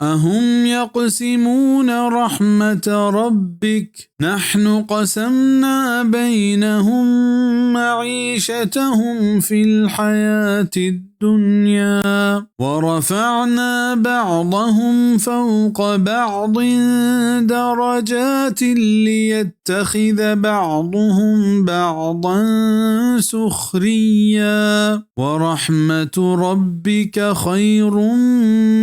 أهم يقسمون رحمة ربك نحن قسمنا بينهم معيشتهم في الحياة الدنيا ورفعنا بعضهم فوق بعض درجات ليتخذ بعضهم بعضا سخريا ورحمة ربك خير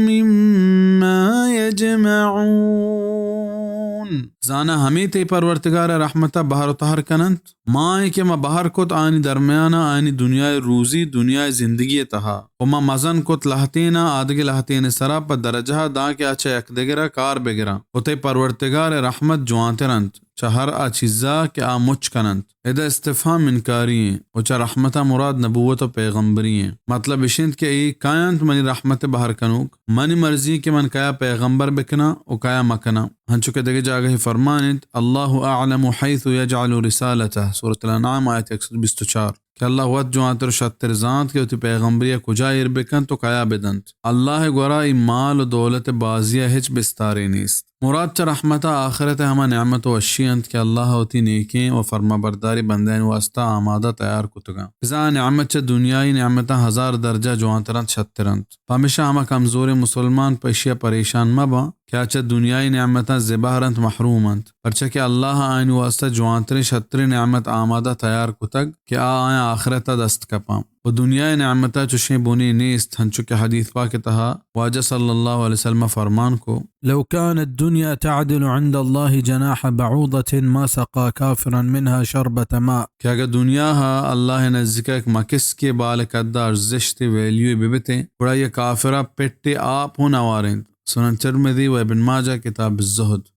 مما يجمعون۔ زاناں ہمے تئی پرورتگار ءِ رحمت ءَ بہر ءُ تہر کن اَنت؟ ما ایں کہ ما بہر کت آیانی درمیان ءَ آیانی دنیا ءِ روزی، دنیا ءِ زندگی ءِ تہا، ءُ ما مزن کت لہتیناں آدگہ لہتین ءِ سرا پہ درجہ ءَ، دانکہ آ چہ یکدگر ءَ کار بگر اَنت، ءُ تئی پرورتگار ءِ رحمت جوانتر اَنت چہ ہر آ چیز ءَ کہ آ مچ کن اَنت۔ ادا استفہام انکاری ایں ءُ چہ رحمت ءَ مراد نبوت ءُ پیغمبری ایں۔ مطلب اش اِنت کہ اے کئے اَنت منی رحمت ءِ بہر کنوک؟ منی مرضی ایں کہ من کئے ءَ پیغمبر بکناں ءُ کئے ءَ مکناں۔ ہنچو کہ دگہ جاگہے فرمان اِنت، الله أعلم حيث يجعل رسالته، سورة الأنعام، آیت یک سد بیست ءُ چار، کہ اللہ وت جوانتر ءُ شتر زانت کہ وتی پیغمبری ءَ کجا ایر بکنت ءُ کئے ءَ بدنت۔ اللہ ءِ گورا اے مال ءُ دولت ءِ بازی ءَ ہچ بستارے نیست۔ مراد چہ رحمت ءَ آخرت ءِ ہما نعمت ءُ وشی اَنت کہ اللہ ءَ وتی نیکیں ءُ فرمانبرداریں بندہانی واستا آمادہ تیار کتگ اَنت۔ بزاں آ نعمت چہ دنیائی نعمتاں ہزار درجہ جوانتر اَنت، شتر اَنت۔ پمیشا ہما کمزوریں مسلمان پہ ایشی ءَ پریشان مہ باں کہ آ چہ دنیائی نعمتاں زبہر اَنت، محروم اَنت، پرچا کہ اللہ ءَ آیانی واستا جوانتریں شتریں نعمت آمادہ تیار کتگ کہ آ آیاں آخرت ءَ دست کپاں۔ ءُ دنیا ءِ نعمت ءَ چشیں بنے نیست، ہنچو کہ حدیث پاک ءِ تہا واجہ صلی اللہ علیہ وسلم ءَ فرمان کو، لو كانت الدنيا تعدل عند الله جناح بعوضة ما سقى كافرا منها شربة ماء۔ کہ اگہ دنیا ءَ اللہ ءِ نزیک ءَ یک مکسکے بال ءِ کد ءَ ارزشت ءُ ویلیو بہ بتیں، گڑا یک کافر ءَ پٹے آپ ہوں نہ وارینت۔ سنن ترمذی ءُ ابن ماجہ، کتاب الزہد۔